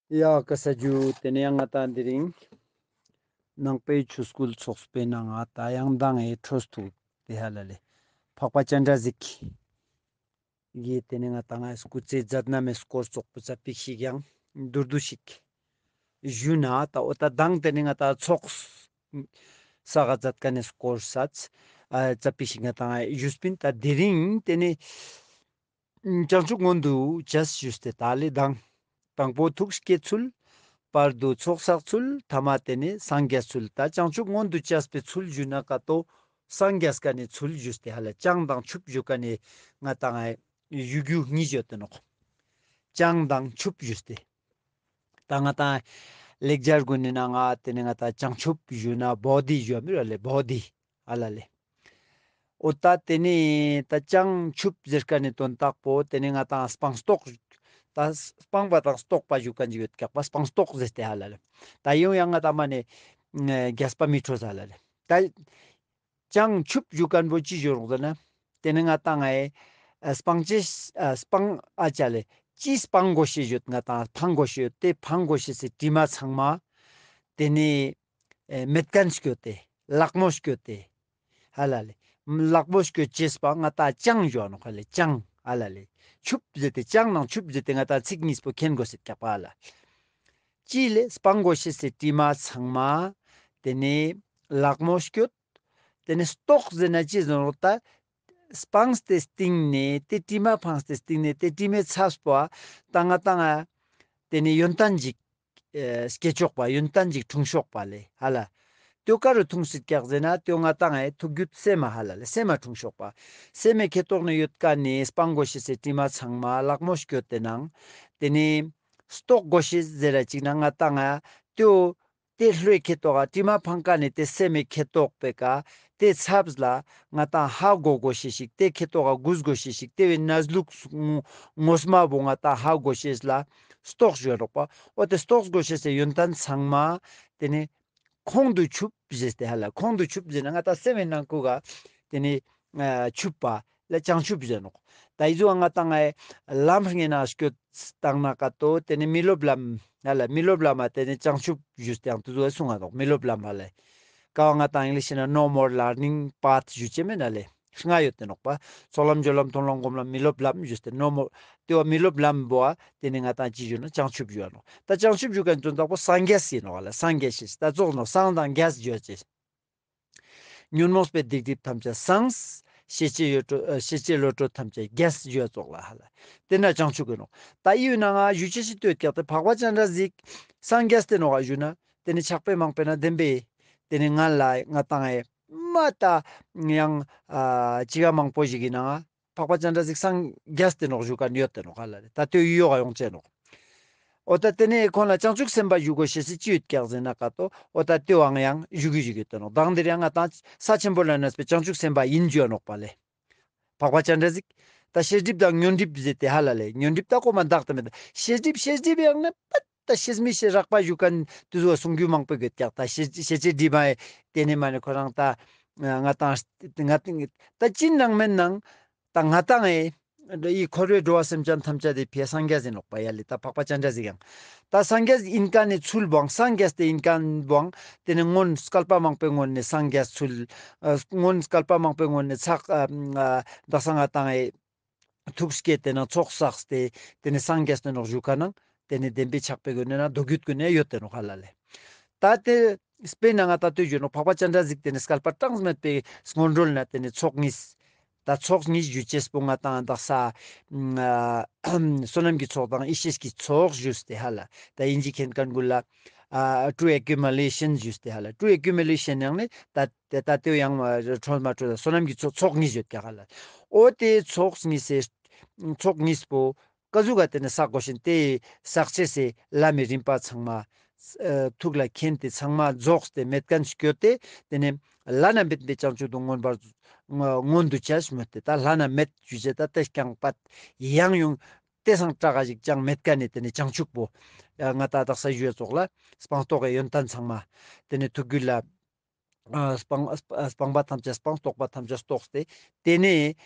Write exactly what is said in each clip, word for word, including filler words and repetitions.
ཡ་ཀ་ས་ཇུ། ཏེ་ནེ་ཡང་ང་ཏང་དེ་རིང་ནང་པའི་ཆོས་སྐུལ་ཚོགས་པའི་ནང་ང་ཏ་ཡང་མདང་ངི་འཕྲོས་ཐུག་ཏེ་ཧ་ལ་ལེ། འཕགས་པ་སྤྱན་རས་གཟིགས་ཀྱི་ཏེ་ནེ་ང་ཏང་ངི་སྐུ་ཚེ་མཛད་རྣམ་མི་སྐོར་ཙོགས་པོ་ཙ་པིག་ཞིག་ཡང་མདོར་བསྡུས་ཤིག་ཞུ་ན་ཏ་འོ་ཏ་མདང་ཏེ་ནེ་ང་ཏང་ཚོགས་བསགས་མཛད་ཁན་ནི་སྐོར་ས་ཙ་པིག་ཞིག་ང་ཏང་ཞུས་པིན། ཏ་དེ་རིང་ཏེ་ནེ་བྱང་ཆུབ་མངོན་དུ་བྱས་ཞུས་ཏེ་ཏ་ལེ་མདང་དང་པོ་ཐུགས་བསྐྱེད་ཚུལ། བར་དུ་ཚོགས་བསགས་ཚུལ། ཐ་མ་ཏེ་ནེ་སངས་རྒྱས་ཚུལ། ཏ་བྱང་ཆུབ་མངོན་དུ་བྱས་པའི་ཚུལ་ཞུ་ན་ཀ་ཏོ་སངས་རྒྱས་ཀ་ནེ་ཚུལ་ཞུས་ཏེ་ཧ་ལ་བྱང་དང་ཆུབ་ཞུ་ཀ་ནེ་ང་ཏང་ཞུ་རྒྱུ་གཉིས་ཡོད་དེ་ནོག། བྱང་དང་ཆུབ་ཞུས་ཏེ། ཏ་ང་ཏང་ལེགས་སྦྱར་གུན་ནི་ནང་ང་ཏེ་ནེ་ང་ཏང་བྱང་ཆུབ་ཞུ་ན་བོ་དྷི་ཞུ་མི་ར་ལེ་བོ་དྷི་ཧ་ལ་ལེ། འོ་ཏ་ཏེ་ནེ་ཏ་བྱང་ཆུབ་ཟེར་ཁན་ནི་དོན་དག་པོ་ཏེ་ནེ་ང་ཏང་སྤངས་རྟོགས། ཏ་སྤངས་པ་དང་རྟོགས་པ་ཞུ་ཁན་ཅིག་ཡོད་ཀྱག་པ་སྤངས་རྟོགས་ཟེར་ཏེ་ཧ་ལ་ལེ། ཏ་ཡང་ཡང་ང་ཏང་མ་ནེ་རྒྱས་པ་མི་འཕྲོད་ས་ལ་ལེ། ཏ་བྱང་ཆུབ་ཞུ་ཁན་པོ་ཅི་ཞུ་རུག་ཟེར་ན། ཏེ་ནེ་ང་ཏང་ངི་སྤང་ཅེས་སྤང་ཨ་ཅ་ལེ་ཅི་སྤང་གོས་ཤེས་ཡོད་ང་ཏང་ཕང་གོས་ཤེས་ཡོད་ཏེ་ཕང་གོས་ཤེས་སི་དྲི་མ་ཚང་མ་ཏེ་ནེ་མེད་ཁན་སྐྱོད་དེ་ལག་མོ་སྐྱོད་དེ་ཧ་ལ་ལེ། ལག་མོ་སྐྱོད་ཅེས་པ་ང་ཏང་བྱང་ཞུ་ནོག་ཧ་ལེ་བྱང་ཧ་ལ་ལེ། ཆུབ་ཟེར་ཏེ་བྱང་ནང་ཆུབ་ཟེར་ཏེ་ང་ཏང་ཚིག་གཉིས་པོ་མཁྱེན་གོས་ཤེས་ཀྱག་པ་ཧ་ལ། ཅི་ལེ་སྤང་གོས་ཤེས་སི་དྲི་མ་ཚང་མ་ཏེ་ནེ་ལག་མོ་སྐྱོད། ཏེ་ནེ་རྟོགས་ཟེར་ན་ཅི་ཟེར་ནོག་ཏ་སྤངས་ཏེ་སྟིང་ནེ་ཏེ་དྲི་མ་ཕངས་ཏེ་སྟིང་ནེ་ཏེ་དྲི་མའི་ཚབ་པོ་ཏ་ང་ཏང་ཏེ་ནེ་ཡོན་ཏན་ཅིག་སྐྱེ་ཆོག་པ་ཡོན་ཏན་ཅིག་འཁྲུངས་ཆོག་པ་ལེ་ཧ་ལ། ཏེ་ཀ་རུ་འཁྲུངས་སྲིད་ཀྱག་ཟེར་ན་ཏེ་ང་ཏང་ངི་ཐུགས་རྒྱུད་སེམས་མ་ཧ་ལ་ལེ་སེམས་མ་འཁྲུངས་ཆོག་པ། སེམས་མའི་ཁེ་ཏོག་ནེ་ཡོད་ཀ་ནེ་སྤང་གོས་ཤེས་སི་དྲི་མ་ཚང་མ་ལག་མོ་སྐྱོད་དེ་ནང་ཏེ་ནེ་རྟོགས་གོས་ཤེས་ཟེར་ར་ཅིག་ན་ང་ཏང་ང་ཏེའོ་ཏེ་ལྷོའི་ཁེ་ཏོག་ག་དྲི་མ་ཕང་ཀ་ནེ་ཏེ་སེམས་མའི་ཁེ་ཏོག་པེ་ཀ་ཏེ་ཚབ་ལ་ང་ཏང་ཧ་གོ་གོས་ཤེས་ཤིག་ཏེ་ཁེ་ཏོག་ག་གུས་གོས་ཤེས་ཤིག་ཏེ་བོའི་གནས་ལུགས་ངོ་ངོ་མ་བོ་ང་ཏང་ཧ་གོ་ཤེས་ལ་རྟོགས་ཞུ་ནོག་པ། འོ་ཏེ་རྟོགས་གོས་ཤེས་སི་ཡོན་ཏན་ཚང་མ་ཏེ་ནེ་ཁོང་དུ་ཆུབ་ཟེར་ཏེ་ཧ་ལ་ཁོང་དུ་ཆུབ་ཟེར་ན་ང་ཏང་སེམས་མའི་ནང་ཁུག་ག་ཏེ་ནེ་ཆུབ་པ་ལ་བྱང་ཆུབ་ཟེར་ནོག། ཏ་ཨི་ཟུག་ང་ཏང་ངི་ལམ་ངེ་ན་སྐྱོད་བཏང་ན་ཀ་ཏོ་ཏེ་ནེ་མི་སློབ་ལམ་ཧ་ལ་མི་སློབ་ལམ་མ་ཏེ་ནེ་བྱང་ཆུབ་ཞུས་ཏེ་ཡང་ཏེ་ཟུག་གསུང་ང་ནོག་མི་སློབ་ལམ་ཧ་ལ། ཀ་བ་ང་ཏང་ཨིང་ལིཤ་ན་No More Learning Path ཞུ་ཅེས་མེད་ན་ལེ། ལྔ་ཡོད་དེ་ནོག་པ། ཚོགས་ལམ་སྦྱོར་ལམ་མཐོང་ལམ་སྒོམ་ལམ་མི་སློབ་ལམ་ཞུས་ཏེ་No More ཏེ་བོ་མི་སློབ་ལམ་བོ་ཏེ་ནེ་ང་ཏང་ཅི་ཞུ་ན་བྱང་ཆུབ་ཞུ་ནོག། ཏ་བྱང་ཆུབ་ཞུ་ཁན་དོན་དག་པོ་སངས་རྒྱས་ཡིན་ནོག་ལེ་སངས་རྒྱས་ཤེས་ཏ་ཙོགས་ནོག་སངས་དང་རྒྱས་ཞུ་ཅེས། ཉོན་མོངས་པའི་སྡིག་སྒྲིབ་ཐམས་ཅད་སངས། ཤེས་བྱའི་ཡོད་ཤེས་བྱའི་བློ་གྲོས་ཐམས་ཅད་རྒྱས་ཞུ་ཙོགས་ལ་ཧ་ལ། ཏེ་ན་བྱང་ཆུབ་ཀྱི་ནོག། ཏ་ཡི་ནང་ང་ཞུ་ཅེས་ཤིག་ཏོ་ཡོད་ཀྱག་ཏེ་འཕགས་པ་སྤྱན་རས་གཟིགས་སངས་རྒྱས་ཏེ་ནོག་ཞུ་ན་ཏེ་ནེ་ཕྱག་དཔེ་མང་པོའི་ནང་བདེན་པའི་ཏེ་ནེ་ང་ལ་ང་ཏང་ངི་མ་ཏ་ཡང་ཅི་ག་མང་པོ་ཞིག་གི་ནང་ང་འཕགས་པ་སྤྱན་རས་གཟིགས་སངས་རྒྱས་ཏེ་ནོག་ཞུ་ཁན་ཡོད་དེ་ནོག་ཧ་ལ་ལེ། ཏ་ཏེ་ཡོ་ག་ཡོང་ཅེས་ནོག། འོ་ཏ་ཏེ་ནེ་ཁོང་ལ་བྱང་ཆུབ་སེམས་དཔའ་ཞུ་གོས་ཤེས་སི་ཅི་ཡོད་ཀྱག་ཟེར་ན་ཀ་ཏོ་འོ་ཏ་ཏེ་བོའང་ཡང་ཞུ་གི་ཞུ་གི་ཡོད་དེ་ནོག། མདང་དེ་རིང་ང་ཏང་ས་ཆེན་པོ་ལ་གནས་པའི་བྱང་ཆུབ་སེམས་དཔའ་ཡིན་ཞུ་ནོག་པ་ལེ། འཕགས་པ་སྤྱན་རས་གཟིགས། ཏ་ཤེས་སྒྲིབ་དང་ཉོན་སྒྲིབ་ཟེར་ཏེ་ཧ་ལ་ལེ་ཉོན་སྒྲིབ་ཏ་ཁོ་མ་དག་ཏེ་མེད་ཤེས་སྒྲིབ་ཤེས་སྒྲིབ་ཡང་ནི་པད་ཏ་ཤེས་མི་ཤེས་རགས་པ་ཞུ་ཁན་ཏེ་ཟུག་གསུང་རྒྱུ་མང་པོ་ཡོད་ཀྱག། ཏ་ཤེས་ཤེས་བྱའི་སྒྲིབ་མ་ཏེ་ནེ་མ་ནེ་ཁོ་རང་ཏ་ང་ཏང་ང་ཏང་ཏ་ཅི་ནང་མེད་ནང་ཏ་ང་ཏང་ངི་འཁོར་བའི་འགྲོ་བ་སེམས་ཅན་ཐམས་ཅད་དེ་ཕིའ་སངས་རྒྱས་ཡིན་ནོག་པ་ཡ་ལེ། ཏ་འཕགས་པ་སྤྱན་རས་གཟིགས་ཡང་ཏ་སངས་རྒྱས་ཡིན་ཁན་ནི་ཚུལ་བོའང་སངས་རྒྱས་ཏེ་ཡིན་ཁན་བོའང་ཏེ་ནེ་སྔོན་བསྐལ་པ་མང་པོའི་སྔོན་ནེ་སངས་རྒྱས་ཚུལ་སྔོན་བསྐལ་པ་མང་པོའི་སྔོན་ནེ་ཚག་དག་ས་ང་ཏང་ངི་ཐུགས་བསྐྱེད་དེ་ནང་ཚོགས་བསགས་ཏེ་ཏེ་ནེ་སངས་རྒྱས་ཏེ་ནོག་ཞུ་ཁན་ནང་ཏེ་ནེ་བདེན་པའི་ཕྱག་དཔེ་གུན་ནེ་མདོ་རྒྱུད་གུན་ནེ་ཡོད་དེ་ནོག་ཧ་ལ་ལེ། ཏ་ཏེ་དཔེར་ན་ང་ཏང་ལྟོས་ཞུ་ནོག་འཕགས་པ་སྤྱན་རས་གཟིགས་ཏེ་ནེ་བསྐལ་པ་གྲངས་མེད་པའི་སྔོན་འགྲོ་ལ་ཏེ་ནེ་ཚོགས་གཉིས། ཏ་ཚོགས་གཉིས་ཞུ་ཅེས་པོ་ང་ཏང་དག་ས་བསོད་ནམས་ཀྱི་ཚོགས་དང་ཡེ་ཤེས་ཀྱི་ཚོགས་ཞུས་ཏེ་ཧ་ལ། ཏ་ཨིན་ཇི་མཁྱེན་ཁན་གུན་ལ་ཨ་true accumulation ཞུས་ཏེ་ཧ་ལ། True accumulation ཡང་ནི་ཏ་ཏེ་ཏ་ཏེ་ཡང་འཕྲོད་མ་འཕྲོད་བསོད་ནམས་ཀྱི་ཚོགས་ཚོགས་གཉིས་ཡོད་ཀྱག་ཧ་ལ། འོ་ཏེ་ཚོགས་གཉིས་སི་ཚོགས་གཉིས་པོ་ཀ་ཟུག་ག་ཏེ་ནེ་བསགས་གོས་ཤེས་ཏེ་བསགས་ཅེས་སི་ལམ་མི་རིམ་པ་ཚང་མ་ཨ་ཐུགས་ལ་མཁྱེན་ཏེ་ཚང་མ་རྫོགས་ཏེ་མེད་ཁན་སྐྱོད་དེ་ཏེ་ནེ་བླ་ན་མེད་པའི་བྱང་ཆུབ་ཏུ་མངོན་པར་མངོན་དུ་བྱས་མོད་དེ་ཏ་བླ་ན་མེད་ཞུ་ཅེས་ཏ་ཏེ་རྐྱང་པ་ཡང་ཡོང་ཏེ་སང་དྲག་ག་ཞིག་ཅང་མེད་ཁན་ནི་ཏེ་ནེ་བྱང་ཆུབ་པོ་ང་ཏང་དག་ས་ཞུ་ཡ་ཙོགས་ལ་སྤངས་རྟོགས་ཀྱི་ཡོན་ཏན་ཚང་མ་ཏེ་ནེ་ཐུགས་རྒྱུད་ལ་ཨ་སྤང་ཨ་སྤ་ཨ་སྤངས་པ་ཐམས་ཅད་སྤངས་རྟོགས་པ་ཐམས་ཅད་རྟོགས་ཏེ་ཏེ་ནེ་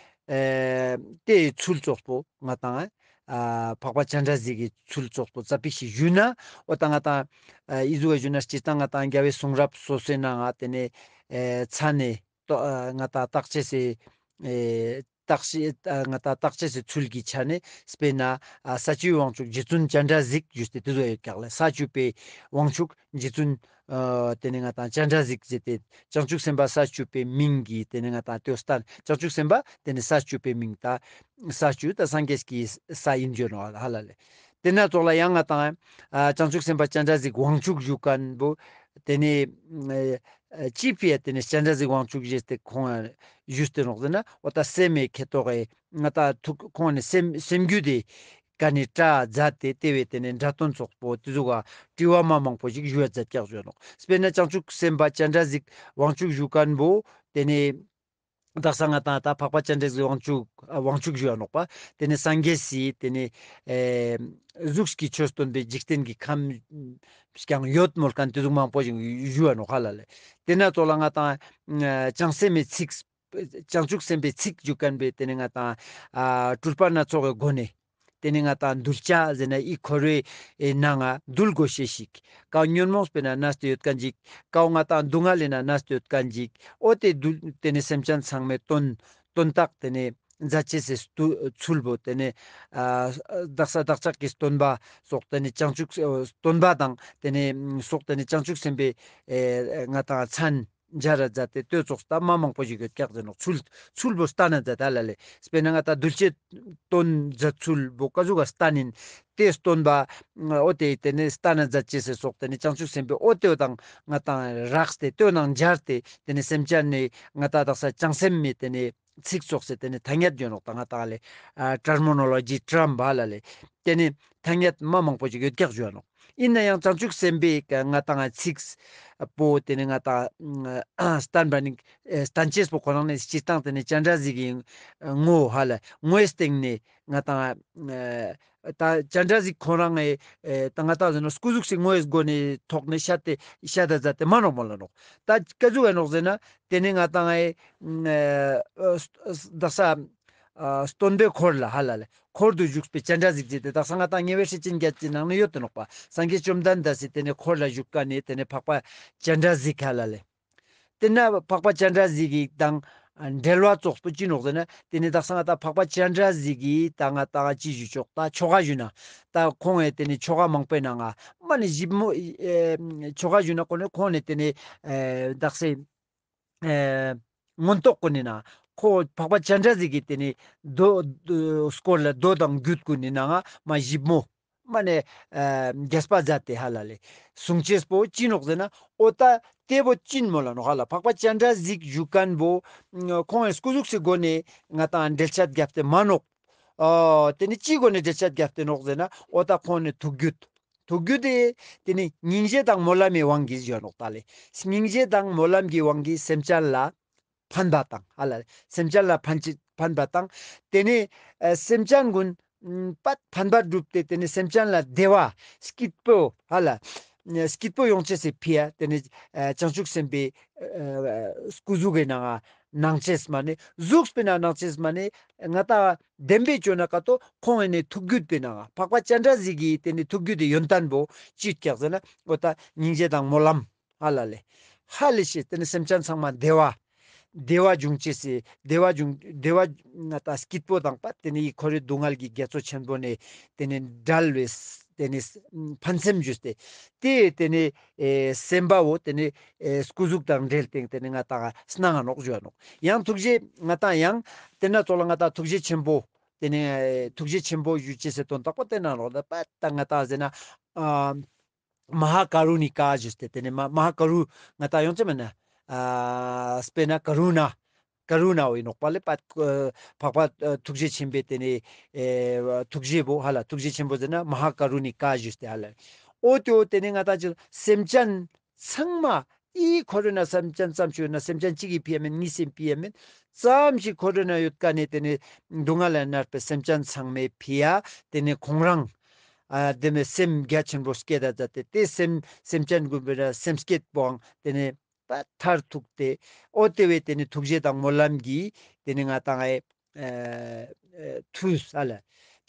ཨེ་ཏེའི་ཚུལ་ཙོགས་པོ་ང་ཏང་ ཨ་འཕགས་པ་སྤྱན་རས་གཟིགས་ཀྱི་ཚུལ་ཙོགས་པོ་ཙ་པིག་ཞིག་ཞུས་ན་འོ་ད་ང་ཏང་ཨ་ཨི་ཟུག་ག་ཞུས་ན་སྤྱིར་བཏང་ང་ཏང་རྒྱལ་བའི་གསུང་རབ་སོ་སོའི་ནང་ང་དེ་ནས་ཨེ་ཚ་ནས་ཏོ་ཨ་ང་ཏང་བརྟག་དཔྱད་སའི་ཨེ་བརྟག་དཔྱད་ཨ་ང་ཏང་བརྟག་དཔྱད་སའི་ཚུལ་གྱི་ཆ་ནས་དཔེར་ན་ཨ་ས་བཅུའི་དབང་ཕྱུག་རྗེ་བཙུན་སྤྱན་རས་གཟིགས་ཞུས་ཏེ་དེ་ཟུག་ཡོད་ཀྱག་ལེ། ས་བཅུ་པའི་དབང་ཕྱུག་རྗེ་བཙུན་ཨ་དེ་ནས་ང་ཏང་སྤྱན་རས་གཟིགས་ཟེར་ཏེ་བྱང་ཆུབ་སེམས་དཔའ་ས་བཅུ་པའི་མིང་གི་དེ་ནས་ང་ཏང་ཏེ་བོ་སྟན། བྱང་ཆུབ་སེམས་དཔའ་དེ་ནས་ས་བཅུ་པའི་མིང་ད་ས་བཅུ་ད་སངས་རྒྱས་ཀྱི་ས་ཡིན་ཞུ་ནོག་ཧ་ལ་ལེ། དེ་ན་ཙོགས་ལ་ཡང་ང་ཏང་ཨ་བྱང་ཆུབ་སེམས་དཔའ་སྤྱན་རས་གཟིགས་དབང་ཕྱུག་ཞུ་མཁན་པོ་དེ་ནས་ཨ་ཅི་ཕི་ཡ་དེ་ནས་སྤྱན་རས་གཟིགས་དབང་ཕྱུག་ཞུས་ཏེ་ཁོང་ཞུས་ཏེ་ནོག་ཟེར་ན་འོ་ད་སེམས་མེད་ཁེ་ཏོག་གི་ང་ཏང་ཐུགས་ཁོང་ནས་སེམས་སེམས་རྒྱུད་དེ་ཀ་ནས་བཀྲ་མཛད་དེ་དེ་བས་དེ་ནས་འདྲ་དོན་ཙོགས་པོ་དེ་ཟུག་ག་དྲི་བ་མ་མང་པོ་ཞིག་ཞུ་བ་མཛད་ཀྱག་ཞུ་ནོག། དཔེར་ན་བྱང་ཆུབ་སེམས་དཔའ་སྤྱན་རས་གཟིགས་དབང་ཕྱུག་ཞུ་མཁན་པོ་དེ་ནས་དག་ས་ང་ཏང་ད་འཕགས་པ་སྤྱན་རས་གཟིགས་དབང་ཕྱུག་ཨ་དབང་ཕྱུག་ཞུ་བ་ནོག་པ། དེ་ནས་སངས་རྒྱས་སི་དེ་ནས་ཨེ་གཟུགས་ཀྱི་ཆོས་སྟོན་པའི་འཇིག་རྟེན་གྱི་ཁམས་ཀྱང་ཡོད་མོལ་མཁན་དེ་ཟུག་མང་པོ་ཞིག་ཞུ་བ་ནོག་ཧ་ལ་ལེ། དེ་ན་ཙོགས་ལ་ང་ཏང་ཨ་བྱང་སེམས་མའི་ཚིག་བྱང་ཆུབ་སེམས་དཔའི་ཚིག་ཞུ་མཁན་པོ་དེ་ནས་ང་ཏང་ཨ་སྤྲུལ་པ་སྣ་ཚོགས་ཀྱི་སྒོ་ནས་དེ་ནས་ང་ཏང་གདུལ་བྱ་ཟེར་ན་ཨི་འཁོར་བའི་ནང་ང་འདུལ་དགོས་ཤེས་ཤིག་ཀ་ཉོན་མོངས་པའི་ནང་ང་གནས་ཏེ་ཡོད་མཁན་ཅིག་ཀ་འོ་ང་ཏང་སྡུག་བསྔལ་ལི་ནང་ང་གནས་ཏེ་ཡོད་མཁན་ཅིག་འོ་དེ་འདུལ་དེ་ནས་སེམས་ཅན་ཚང་མའི་དོན་དོན་དག་དེ་ནས་མཛད་ཅེས་སི་སྟུ་ཚུལ་བོ་དེ་ནས་ཨ་དག་ས་བདག་ཅག་གི་སྟོན་པ་སོགས་དེ་ནས་བྱང་ཆུབ་སེ་སྟོན་པ་དང་དེ་ནས་སོགས་དེ་ནས་བྱང་ཆུབ་སེམས་དཔའི་ཨེ་ང་ཏང་མཚན་སྦྱར་ར་མཛད་དེ་ལྟོས་ཙོགས་ད་མ་མང་པོ་ཞིག་ཡོད་ཀྱག་ཟེར་ནོག། ཚུལ་ཚུལ་བོ་སྟན་ན་མཛད་ད་ལ་ལེ། དཔེར་ན་ང་ཏང་གདུལ་བྱའི་དོན་མཛད་ཚུལ་བོ་ཀ་ཟུག་ག་སྟན་ཡིན། དེ་སྟོན་པ་འོ་དེ་དེ་ནས་སྟན་ན་མཛད་ཅེས་སི་སོགས་དེ་ནས་བྱང་ཆུབ་སེམས་དཔའི་འོ་དེ་བོ་དང་ང་ཏང་རགས་ཏེ་དེ་བོ་ནང་སྦྱར་ཏེ་དེ་ནས་སེམས་ཅན་ནི་ང་ཏང་དག་ས་བྱང་སེམས་མེད་དེ་ནས་ཚིག་ཙོགས་སེ་དེ་ནས་ཐ་སྙད་ཡོད་ནོག་ད་ང་ཏང་ལེ་ཨ་ཊར་མོ་ནོ་ལོ་ཇི་ཊརམ་བ་ལ་ལེ། དེ་ནས་ཐ་སྙད་མ་མང་པོ་ཞིག་ཡོད་ཀྱག་ཞུ་བ་ནོག། ཡིན་ན་ཡང་བྱང་ཆུབ་སེམས་དཔའི་ང་ཏང་ཚིག་པོ་དེ་ནས་ང་ཏང་སྟན་པ་ནི་སྟན་ཅེས་པོ་ཁོ་རང་ནི་སྤྱིར་བཏང་དེ་ནས་སྤྱན་རས་གཟིགས་ཀྱི་ངོ་བོ་ཧ་ལ་ངོ་བོའི་སྟེང་ནས་ང་ཏང་ད་སྤྱན་རས་གཟིགས་ཁོ་རང་ངི་ད་ང་ཏང་ཟེར་ན་སྐུ་གཟུགས་སི་ངོ་བོའི་སྒོ་ནས་ཐོག་ནས་བཤད་དེ་བཤད་ད་མཛད་དེ་མ་ནོག་མོལ་ལ་ནོག། ད་ཀ་ཟུག་ག་ནོག་ཟེར་ན་དེ་ནས་ང་ཏང་ཨེ་ཨ་ཨ་དག་ས་ཨ་སྟོན་པའི་འཁོར་ལ་ཧ་ལ་ལེ། འཁོར་དུ་བཞུགས་པའི་སྤྱན་རས་གཟིགས་ཟེར་ཏེ་དག་ས་ང་ཏང་ཉེ་བའི་ཧྲི་ཅན་རྒྱ་ཅི་ནང་ནས་ཡོད་དེ་ནོག་པ། སངས་རྒྱས་བཅོམ་ལྡན་འདས་སི་དེ་ནས་འཁོར་ལ་བཞུགས་ཀ་ནས་དེ་ནས་འཕགས་པ་སྤྱན་རས་གཟིགས་ཧ་ལ་ལེ། དེ་ན་འཕགས་པ་སྤྱན་རས་གཟིགས་ཀྱི་དང་འབྲེལ་བ་ཙོགས་པོ་ཅི་ནོག་ཟེར་ན་དེ་ནས་དག་ས་ང་ཏང་འཕགས་པ་སྤྱན་རས་གཟིགས་ཀྱི་ད་ང་ཏང་ཅི་ཞུ་ཆོག་ད་ཆོ་ག་ཞུ་ན་ད་ཁོང་ངི་དེ་ནས་ཆོ་ག་མང་པོའི་ནང་ང་མ་ནི་ཞིབ་མོ་ཨེ་ཆོ་ག་ཞུ་ན་ཁོ་ནས་ཁོང་ནས་དེ་ནས་ཨེ་དག་ས་ཨེ་མངོན་རྟོགས་ཀུན་ནི་ན་ཁོ་འཕགས་པ་སྤྱན་རས་གཟིགས་ཀྱི་དེ་ནི་མདོ་མདོ་སྐོར་ལ་མདོ་དང་རྒྱུད་ཀུན་ནི་ནང་ང་མ་ཞིབ་མོ་མ་ནེ་ཨ་རྒྱས་པ་མཛད་དེ་ཧ་ལ་ལེ། གསུང་ཅེས་པོ་ཅི་ནོག་ཟེར་ན་འོ་ད་དེ་བོ་ཅི་ཡིན་མོལ་ལ་ནོག་ཧ་ལ། འཕགས་པ་སྤྱན་རས་གཟིགས་ཞུ་མཁན་བོ་ཁོང་ངི་སྐུ་གཟུགས་སི་སྒོ་ནས་ང་ཏང་འགྲེལ་བཤད་རྒྱབ་སྟེ་མ་ནོག། ཨ་དེ་ནི་ཅིའི་སྒོ་ནས་འགྲེལ་བཤད་རྒྱབ་སྟེ་ནོག་ཟེར་ན་འོ་ད་ཁོང་ནི་ཐུགས་རྒྱུད། ཐུགས་རྒྱུད་དེ་དེ་ནི་སྙིང་རྗེ་དང་སྨོན་ལམ་མི་དབང་གིས་ཞུ་ནོག་ད་ལེ། སྙིང་རྗེ་དང་སྨོན་ལམ་གྱི་དབང་གིས་སེམས་ཅན་ལ་ཕན་པ་དང་ཧ་ལ་ལེ། སེམས་ཅན་ལ་ཕན་ཅི་ཕན་པ་དང་དེ་ནི་ཨ་སེམས་ཅན་ཀུན་ཨ་ཕན་པ་བསྒྲུབས་ཏེ་དེ་ནི་སེམས་ཅན་ལ་བདེ་བ་སྐྱིད་པོ་ཧ་ལ་སྐྱིད་པོ་ཡོང་ཅེས་སི་ཕི་ཡ་དེ་ནི་ཨ་བྱང་ཆུབ་སེམས་དཔའི་ཨ་སྐུ་གཟུགས་ཀྱི་ནང་ང་སྣང་ཅེས་མ་ནེ་གཟུགས་པོའི་ནང་ང་སྣང་ཅེས་མ་ནེ་ང་ཏང་བདེན་པའི་ཆོས་ན་ཀ་ཏོ་ཁོང་ངི་ནི་ཐུགས་རྒྱུད་པོའི་ནང་ང་འཕགས་པ་སྤྱན་རས་གཟིགས་ཀྱི་དེ་ནི་ཐུགས་རྒྱུད་དེ་ཡོན་ཏན་བོ་ཅི་ཡོད་ཀྱག་ཟེར་ན་འོ་ད་སྙིང་རྗེ་དང་སྨོན་ལམ་ཧ་ལ་ལེ། ཧ་ལས་ཤེས་དེ་ནི་སེམས་ཅན་ཚང་མ་བདེ་བ། བདེ་བ་འབྱུང་ཅེས་སི་བདེ་བ་འབྱུང་བདེ་བ་ང་ཏང་སྐྱིད་པོ་དང་པ་དེ་ནི་འཁོར་བའི་སྡུག་བསྔལ་གྱི་རྒྱ་མཚོ་ཆེན་པོ་ནས་དེ་ནི་བསྒྲལ་བའི་དེ་ནི་ཕན་སེམས་ཞུས་ཏེ་དེ་དེ་ནི་ཨེ་སེམས་པ་བོ་དེ་ནི་ཨེ་སྐུ་གཟུགས་དང་འབྲེལ་ཏེ་དེ་ནི་ང་ཏང་སྣང་ང་ནོག་ཞུ་བ་ནོག། ཡང་ཐུགས་རྗེ་ང་ཏང་ཡང་དེ་ན་ཙོགས་ལ་ང་ཏང་ཐུགས་རྗེ་ཆེན་པོ་དེ་ནི་ཨེ་ཐུགས་རྗེ་ཆེན་པོ་ཞུ་ཅེས་སི་དོན་དག་པོ་དེ་ན་ནོག་ད་པ་ད་ང་ཏང་ཟེར་ན་ཨ་མ་ཧཱ་ཀ་རུ་ནི་ཀ་ཞུས་ཏེ་དེ་ནི་མ་མ་ཧཱ་ཀ་རུ་ང་ཏང་ཡོང་ཅེས་མེད་ན་ཨ་དཔེར་ན་ཀ་རུ་ན་ཀ་རུ་ན་བོ་ཡིན་ནོག་པ་ལེ། པ་འཕགས་པ་ཐུགས་རྗེ་ཆེན་པོའི་དེ་ནི་ཨེ་ཐུགས་རྗེ་བོ་ཧ་ལ་ཐུགས་རྗེ་ཆེན་པོ་ཟེར་ན་མ་ཧཱ་ཀ་རུ་ནི་ཀ་ཞུས་ཏེ་ཧ་ལ་འོ་དེ་འོ་དེ་ནི་ང་ཏང་ཅི་སེམས་ཅན་ཚང་མ་ཨི་འཁོར་བའི་ནང་སེམས་ཅན་ཙམ་ཞིག་ཡོད་ན་སེམས་ཅན་གཅིག་གི་ཕི་ཡ་མེན་གཉིས་སི་ཕི་ཡ་མེན་ཙམ་ཞིག་འཁོར་བའི་ནང་ཡོད་ཀ་ནི་དེ་ནི་སྡུག་བསྔལ་ལ་མནར་བའི་སེམས་ཅན་ཚང་མའི་ཕི་ཡ་དེ་ནི་ཁོང་རང་ཨ་དེ་མེ་སེམས་རྒྱ་ཆེན་པོ་སྐྱེད་ད་མཛད་དེ་དེ་སེམས་སེམས་ཅན་ཀུན་པོའི་སེམས་བསྐྱེད་པོའང་དེ་ནི་པ་མཐར་ཐུག་སྟེ་འོ་དེ་བས་དེ་ནི་ཐུགས་རྗེ་དང་སྨོན་ལམ་གྱིས་དེ་ནི་ང་ཏང་ཨེ་ཨེ་ཐུགས་ཨ་ལ་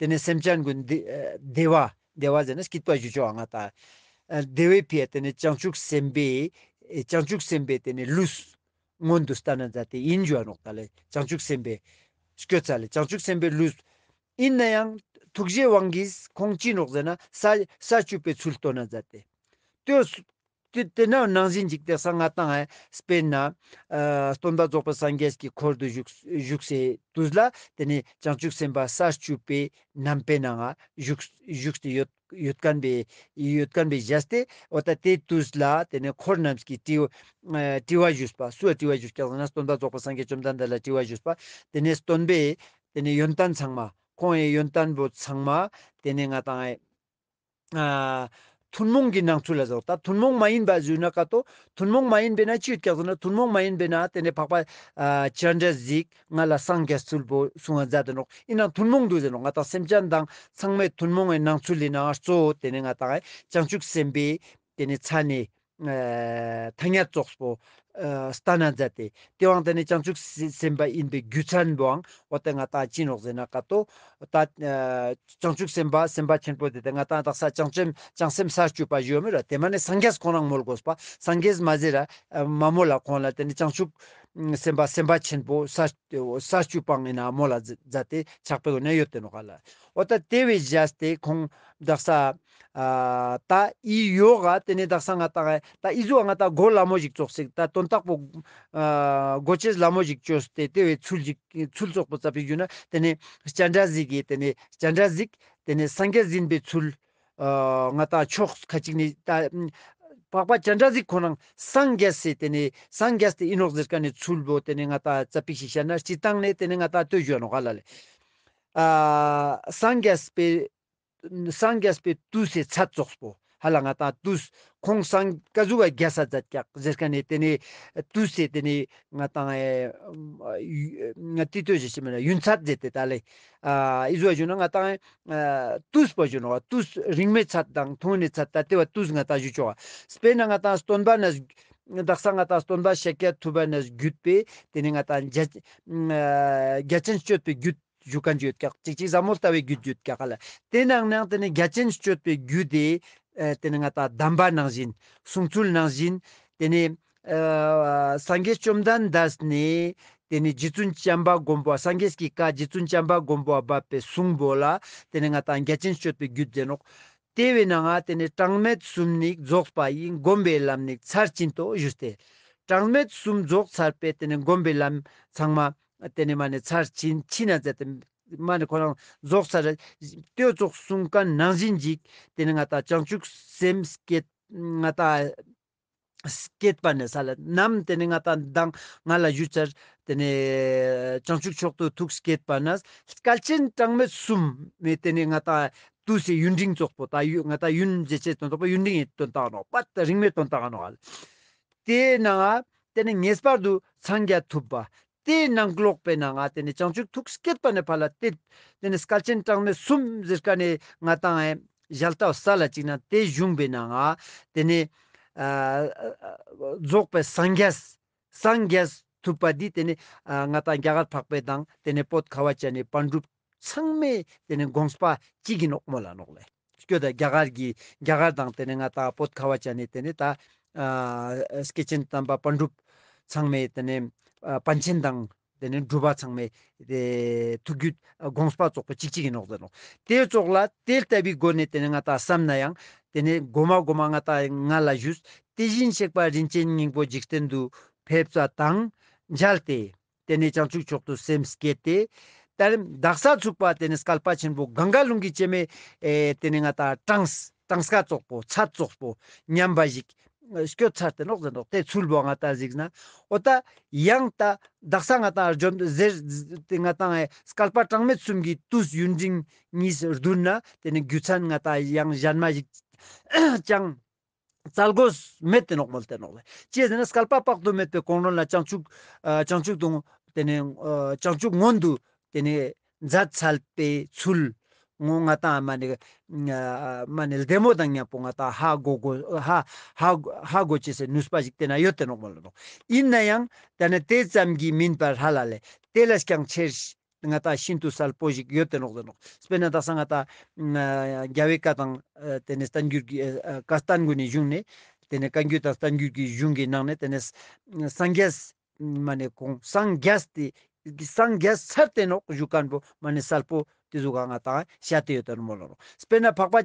ཏེ་ནེ་སེམས་ཅན་གུན་བདེ་བདེ་བ་བདེ་བ་ཟེར་ན་སྐྱིད་པ་ཞུ་ཆོག་ང་ཏང་། བདེ་བའི་ཕི་ཡ་ཏེ་ནེ་བྱང་ཆུབ་སེམས་དཔའི་བྱང་ཆུབ་སེམས་དཔའི་ཏེ་ནེ་ལུས་མངོན་དུ་བསྟན་ན་མཛད་དེ་ཨིན་ཞུ་བ་ནོག་ད་ལེ། བྱང་ཆུབ་སེམས་དཔའི་སྐྱོད་ཚལ་ལེ་བྱང་ཆུབ་སེམས་དཔའི་ལུས། ཨིན་ནའང་ཐུགས་རྗེའི་དབང་གིས་ཁོང་ཅི་ནོག་ཟེར་ན་ས་ས་བཅུ་པའི་ཚུལ་སྟོན་ན་མཛད་དེ། ཏེ་ཏེ་ཏེ་ན་ནང་བཞིན་ཅིག་ཏེ་ས་ང་ཏང་ཨེ་དཔེར་ན་ཨ་སྟོན་པ་རྫོགས་པའི་སངས་རྒྱས་ཀྱི་འཁོར་དུ་བཞུགས་བཞུགས་སའི་དུས་ལ་ཏེ་ནེ་བྱང་ཆུབ་སེམས་དཔའ་ས་བཅུ་པའི་རྣམ་པའི་ནང་ང་བཞུགས་བཞུགས་ཏེ་ཡོད་ཡོད་ཁན་པའི་ཡོད་ཁན་པའི་བཞག་སྟེ་འོ་ད་ཏེ་དུས་ལ་ཏེ་ནེ་འཁོར་རྣམས་ཀྱིས་དྲི་ཨ་དྲི་བ་ཞུས་པ་སུ་ལ་དྲི་བ་ཞུས་ཀྱག་ཟེར་ན་སྟོན་པ་རྫོགས་པའི་སངས་རྒྱས་བཅོམ་ལྡན་འདས་ལ་དྲི་བ་ཞུས་པ་ཏེ་ནེ་སྟོན་པས་ཏེ་ནེ་ཡོན་ཏན་ཚང་མ་ཁོང་ངི་ཡོན་ཏན་པོ་ཚང་མ་ཏེ་ནེ་ང་ཏང་ཨེ་ཨ་ཐུན་མོང་གི་སྣང་ཚུལ་ལ་ཟེར་ད་ཐུན་མོང་མ་ཡིན་པ་ཞུ་ན་ཀ་ཏོ་ཐུན་མོང་མ་ཡིན་པས་ན་ཅི་ཡོད་ཀྱག་ཟེར་ན་ཐུན་མོང་མ་ཡིན་པས་ན་ཏེ་ནེ་འཕགས་པ་ཨ་སྤྱན་རས་གཟིགས་ང་ལ་སངས་རྒྱས་ཚུལ་པོ་གསུང་བ་མཛད་དེ་ནོག་ཨིན་ནའང་ཐུན་མོང་དུ་ཟེར་ནོག་ང་ཏང་སེམས་ཅན་དང་ཚང་མའི་ཐུན་མོང་གི་སྣང་ཚུལ་ལི་ནང་གཙོ་བོ་ཏེ་ནེ་ང་ཏང་ཨེ་བྱང་ཆུབ་སེམས་དཔའི་ཏེ་ནེ་ཚ་ནེ་ཨ་ཐ་སྙད་ཙོགས་པོ་ཨ་སྟན་ན་མཛད་དེ། ཏེ་བོའང་ཏེ་ནེ་བྱང་ཆུབ་སེམས་དཔའ་ཨིན་པའི་རྒྱུ་མཚན་བོའང་འོ་ཏེ་ང་ཏང་ཅི་ནོག་ཟེར་ན་ཀ་ཏོ་ད་ཨ་བྱང་ཆུབ་སེམས་དཔའ་སེམས་དཔའ་ཆེན་པོ་ཏེ་ཏེ་ང་ཏང་དག་ས་བྱང་སེམས་བྱང་སེམས་ས་བཅུ་པ་ཞུ་བ་མེད་ར་ཏེ་མ་ནེ་སངས་རྒྱས་ཁོང་རང་མོལ་དགོས་པ་སངས་རྒྱས་མ་ཟེར་ར་མ་མོལ་ལ་ཁོང་ལ་ཏེ་ནེ་བྱང་ཆུབ་སེམས་དཔའ་སེམས་དཔའ་ཆེན་པོ་ས་ས་བཅུ་པའང་ཨིན་ན་མོལ་ལ་མཛད་དེ་ཕྱག་དཔེ་གོ་ནེ་ཡོད་དེ་ནོག་ག་ལ། འོ་ད་ཏེ་བོའི་བཞག་སྟེ་ཁོང་དག་ས་ཨ་ད་ཨི་ཡོ་ག་ཏེ་ནེ་དག་ས་ང་ཏང་ད་ཨི་ཟུག་ང་ཏང་གོ་ལ་མོ་ཞིག་ཙོགས་ཤིག་ད་དོན་དག་པོ་ཨ་གོ་ཅེས་ལ་མོ་ཞིག་ཅོས་ཏེ་ཏེ་བོའི་ཚུལ་ཞིག་ཚུལ་ཙོགས་པོ་ཙ་པིག་ཞུ་ན་ཏེ་ནེ་སྤྱན་རས་གཟིགས་ཀྱི་ཏེ་ནེ་སྤྱན་རས་གཟིགས་ཏེ་ནེ་སངས་རྒྱས་ཡིན་པའི་ཚུལ་ཨ་ང་ཏང་ཕྱོགས་ཁ་ཅིག་ནེ་ད་འཕགས་པ་སྤྱན་རས་གཟིགས་ཁོ་རང་སངས་རྒྱས་སི་ཏེ་ནེ་སངས་རྒྱས་ཏེ་ཨིན་ནོག་ཟེར་ཁན་ནི་ཚུལ་བོ་ཏེ་ནེ་ང་ཏང་ཙ་པིག་ཞིག་བཤད་ན་སྤྱིར་བཏང་ནེ་ཏེ་ནེ་ང་ཏང་ལྟོས་ཞུ་ནོག་ག་ལ་ལེ། ཨ་སངས་རྒྱས་པའི་སངས་རྒྱས་པའི་དུས་སི་ཚད་ཙོགས་པོ་ཧ་ལ་ང་ཏང་དུས་ཁོང་སངས་ཀ་ཟུག་ག་རྒྱས་ས་མཛད་ཀྱག་ཟེར་ཁན་ནི་ཏེ་ནེ་དུས་སི་ཏེ་ནེ་ང་ཏང་ཨེ་ང་ཏི་ལྟོས་ཞིག་ཞིག་མེད་ན་ཡུན་ཚད་ཟེར་ཏེ་ད་ལེ་ཨ་ཨི་ཟུག་ཞུ་ན་ང་ཏང་ཨེ་ཨ་དུས་པོ་ཞུ་ནོག་དུས་རིང་མོའི་ཚད་དང་ཐུང་ངུའི་ཚད་ད་ཏེ་བོ་དུས་ང་ཏང་ཞུ་ཆོག་པ། དཔེར་ན་ང་ཏང་སྟོན་པ་ནས་དག་ས་ང་ཏང་སྟོན་པ་ཤཱཀྱ་ཐུབ་པ་ནས་བརྒྱུད་པའི་ཏེ་ནེ་ང་ཏང་རྒྱ་ཨ་རྒྱ་ཆེན་སྤྱོད་པའི་རྒྱུད་ཞུ་ཁན་ཅིག་ཡོད་ཀྱག་ཅིག་ཅིག་ཟབ་མོ་ལྟ་བའི་རྒྱུད་ཡོད་ཀྱག་ག་ལ། ཏེ་ནང་ནེ་ཏེ་ནེ་རྒྱ་ཆེན་སྤྱོད་པའི་རྒྱུད་དེ་ཨ་ཏེ་ནེ་ང་ཏང་གདམས་པ་ནང་བཞིན་གསུང་ཚུལ་ནང་བཞིན་ཏེ་ནེ་ཨ་སངས་རྒྱས་བཅོམ་ལྡན་འདས་ནེ་ཏེ་ནེ་རྗེ་བཙུན་བྱམས་པ་མགོན་པོ་སངས་རྒྱས་ཀྱི་བཀའ་རྗེ་བཙུན་བྱམས་པ་མགོན་པོ་བ་བབས་པའི་གསུང་བོ་ལ་ཏེ་ནེ་ང་ཏང་རྒྱ་ཆེན་སྤྱོད་པའི་རྒྱུད་ཟེར་ནོག་ཏེ་བོའི་ནང་ང་ཏེ་ནེ་གྲངས་མེད་གསུམ་ནི་རྫོགས་པ་ཡི། སྒོམ་པའི་ལམ་ནི་ཚར་ཕྱིན་ཏོ་ཞུས་ཏེ། གྲངས་མེད་གསུམ་རྫོགས་ཚར་པའི་ཏེ་ནེ་སྒོམ་པའི་ལམ་ཚང་མ་ཏེ་ནེ་མ་ནེ་ཚར་ཕྱིན་ཕྱིན་ན་ཟེར་ཏེ་མ་ནེ་ཁོ་རང་རྫོགས་ཚར་ཏེ་ཙོགས་གསུང་ཁན་ནང་བཞིན་ཅིག་ཏེ་ནེ་ང་ཏང་བྱང་ཆུབ་སེམས་བསྐྱེད་ང་ཏང་སྐྱེད་པ་ནེ་ས་ལ་ནམ་ཏེ་ནེ་ང་ཏང་མདང་ང་ལ་ཞུ་ཚར་ཏེ་ནེ་བྱང་ཆུབ་མཆོག་ཏུ་ཐུགས་བསྐྱེད་པ་ནས་སྐལ་ཆེན་གྲངས་མེད་གསུམ་མེ་ཏེ་ནེ་ང་ཏང་དུས་སི་ཡུན་རིང་ཙོགས་པོ་ད་ཡུ་ང་ཏང་ཡུན་ཟེར་ཅེས་དོན་དག་པོ་ཡུན་རིང་ཡིན་དོན་དག་ནོག་པ་ད་རིང་མོའི་དོན་དག་ནོག་ལ། ཏེའི་ནང་ང་ཏེ་ནེ་ངེས་པར་དུ་འཚང་རྒྱ་ཐུབ་པ། ཏེའི་ནང་ལོགས་པའི་ནང་ང་ཏེ་ནེ་བྱང་ཆུབ་ཐུགས་བསྐྱེད་པ་ནེ་ཕར་ལ་ཏེ་ཏེ་ནེ་སྐལ་ཆེན་གྲངས་མེད་གསུམ་ཟེར་ཁན་ནི་ང་ཏང་ཨེ་ཞལ་ལྟ་བ་ས་ལ་ཅིག་ན་ཏེ་གཞུང་པའི་ནང་ང་ཏེ་ནེ་ཨ་རྫོགས་པའི་སངས་རྒྱས་སངས་རྒྱས་ཐུབ་པ་འདི་ཏེ་ནེ་ཨ་ང་ཏང་རྒྱ་གར་འཕགས་པའི་དང་ཏེ་ནེ་བོད་ཁ་བ་ཅན་ནི་པཎ་གྲུབ་ཚང་མའི་ཏེ་ནེ་དགོངས་པ་གཅིག་གི་ནོག་མོལ་ལ་ནོག་ལེ། སྐྱོད་ད་རྒྱ་གར་གྱི་རྒྱ་གར་དང་ཏེ་ནེ་ང་ཏང་བོད་ཁ་བ་ཅན་ནི་ཏེ་ནེ་ད་ཨ་སྐྱེས་ཆེན་དམ་པ་པཎ་གྲུབ་ཚང་མའི་ཏེ་ནེ་ཨ་པཎ་ཆེན་དང་ཏེ་ནེ་གྲུབ་པ་ཚང་མའི་ཏེ་ཐུགས་རྒྱུད་ཨ་དགོངས་པ་རྫོགས་པ་གཅིག་གཅིག་གི་ནོག་ཟེར་ནོག་ཏེ་ཙོགས་ལ་ཏེ་ལྟ་བུའི་སྒོ་ནས་ཏེ་ནེ་ང་ཏང་བསམ་ན་ཡང་ཏེ་ནེ་གོ་མ་གོ་མ་ང་ཏང་ང་ལ་ཞུས། དེ་བཞིན་གཤེགས་པ་རིན་ཆེན་སྙིང་པོ་འཇིག་རྟེན་དུ་ཕེབས་པ་དང་མཇལ་ཏེ། ཏེ་ནེ་བྱང་ཆུབ་མཆོག་ཏུ་སེམས་བསྐྱེད་དེ། ད་དག་ས་ཚུག་པ་ཏེ་ནེ་བསྐལ་པ་ཆེན་པོ་གངྒཱ་ཀླུང་གི་བྱེ་མའི་ཨེ་ཏེ་ནེ་ང་ཏང་གྲངས་གྲངས་ཀ་ཙོགས་པོ་ཚད་ཙོགས་པོ་མཉམ་པ་ཞིག་སྐྱོད་ཚར་ཏེ་ནོག་ཟེར་ནོག་ཏེ་ཚུལ་བོ་ང་ཏང་གཟིགས་ན་འོ་ད་ཡང་ད་དག་ས་ང་ཏང་འཇོམས་ཟེར་ཏེ་ང་ཏང་ཨེ་བསྐལ་པ་གྲངས་མེད་གསུམ་གྱི་དུས་ཡུན་རིང་གཉིས་བསྡུར་ན་ཏེ་ནེ་རྒྱུ་མཚན་ང་ཏང་ཡང་གཞན་མ་ཞིག་ཀྱང་བཙལ་དགོས་མེད་དེ་ནོག་མོལ་ཏེ་ནོག་ལེ། ཅི་ཟེར་ན་བསྐལ་པ་དཔག་ཏུ་མེད་པའི་གོང་རོལ་ན་བྱང་ཆུབ་ཨ་བྱང་ཆུབ་ཏུ་ཏེ་ནེ་ཨ་བྱང་ཆུབ་མངོན་དུ་ཏེ་ནེ་མཛད་ཚར་པའི་ཚུལ་ངོ་ང་ཏང་མ་ནེ་ཨ་མ་ནེ་ལྡེ་མོ་དང་མཉམ་པོ་ང་ཏང་ཧ་གོ་གོ་ཧ་ཧ་ཧ་གོ་ཅེས་སི་ནུས་པ་ཞིག་ཏེ་ན་ཡོད་དེ་ནོག་མོལ་ལ་ནོག་ཨིན་ན་ཡང་ཏེ་ནེ་ཏེ་ཙམ་གྱིས་མིན་པར་ཧ་ལ་ལེ་ཏེ་ལས་ཀྱང་ཆེར་ ང་ཏང་ཤིན་ཏུ་གསལ་པོ་ཞིག་ཡོད་དེ་ནོག་ཟེར་ནོག། དཔེར་ན་དག་ས་ང་ཏང་ཨ་རྒྱལ་བའི་བཀའ་དང་ཨ་དེ་ནས་བསྟན་འགྱུར་གྱི་ཨ་ཨ་བཀའ་བསྟན་གུན་ནི་གཞུང་ནས་དེ་ནས་བཀའ་འགྱུར་དང་བསྟན་འགྱུར་གྱི་གཞུང་གི་ནང་ནས་དེ་ནས་སངས་རྒྱས་མ་ནེ་ཁོང་སངས་རྒྱས་ཏེ་སངས་རྒྱས་ཚར་ཏེ་ནོག་ཞུ་མཁན་པོ་མ་ནེ་གསལ་པོ་དེ་ཟུག་ག་ང་ཏང་བཤད་དེ་ཡོད་དེ་མོལ་ལ་ནོག། དཔེར་ན་འཕགས་པ་